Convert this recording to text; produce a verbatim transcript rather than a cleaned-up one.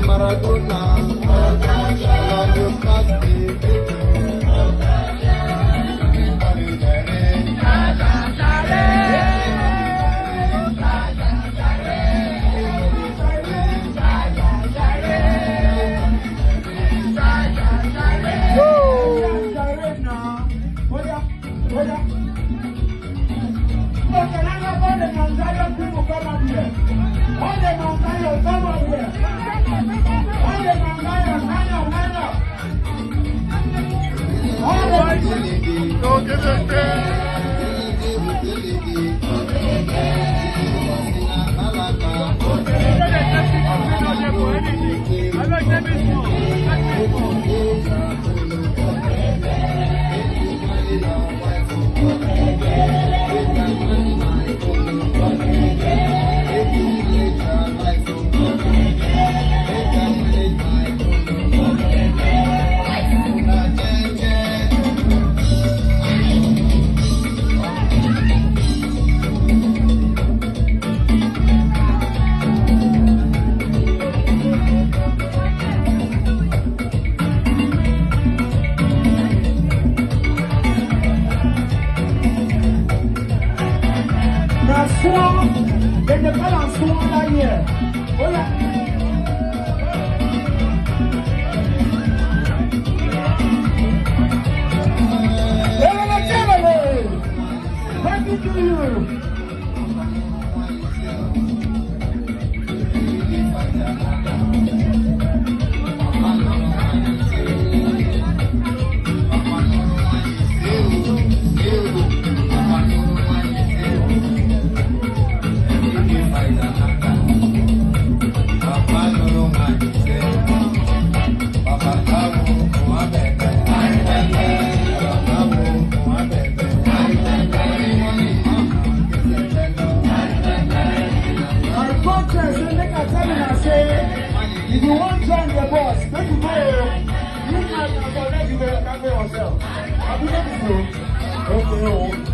Maradona, love you pass the Na sua, they dey call am sua that year. Oh yeah. Elele, elele. Thank you to you. My conscience say make I tell una say, if you wan join the boss, make you go o. If not, na for where you go, you can go yourself. Abi no be so? Okay o.